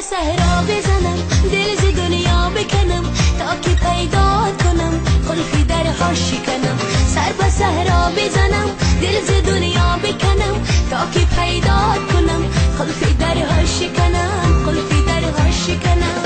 صحرا بزنم، دل ز دنیا بکنم، تا که پیدا کنم قلفی درها شکنم. سر به صحرا بزنم، دل ز دنیا بکنم، تا که پیدا کنم قلفی درها شکنم، قلفی درها شکنم.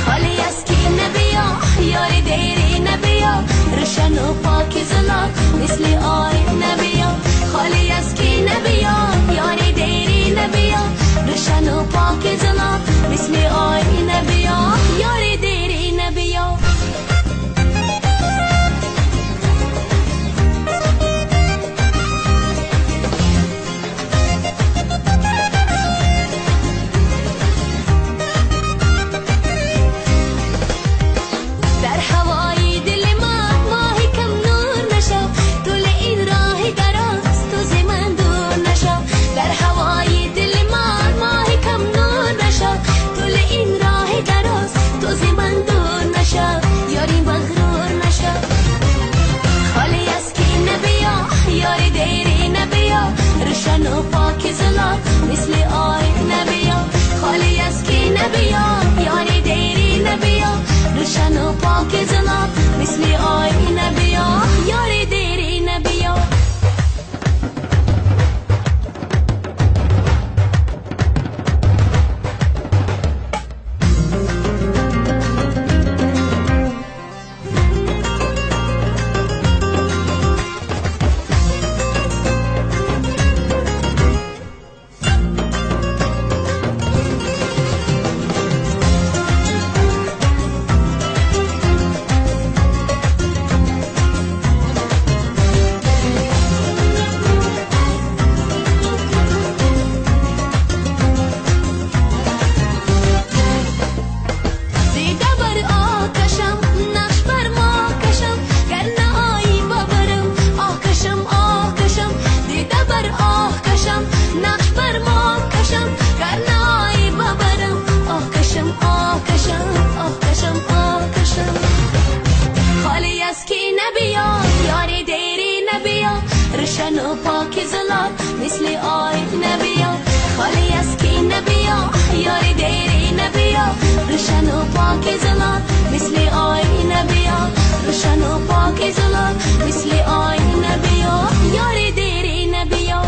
خالی از کینه بیا یار دیری نبیا، روشن و پاک زلال مثل آینه بیا. خالی از کینه بیا یار دیری نبیا، روشن و پاک زلال مثل آینه بیا، یار دیری نبیا. در هوای دل من ماهی کم نور نشو، طول این راه دراز تو ز من دور نشو. در هوای دل من ماهی کم نور نشو، طول این راه دراز تو ز من دور نشو، یاری مغرور نشو. خالی از کینه بیا یاری دیری نبیا، روشن و پاک زلال مثل آینه بیا. خالی از کینه بیا یاری دیری نبیا، روشن و پاک زلال مثل آینه بیا، یاری دیری نبیا. روشن و پاک زلال مثل آینه بیا. خالی از کینه بیا یاری دیری نبیا، روشن و پاک زلال مثل آینه بیا، روشن و پاک زلال مثل آینه بیا، یاری دیری نبیا.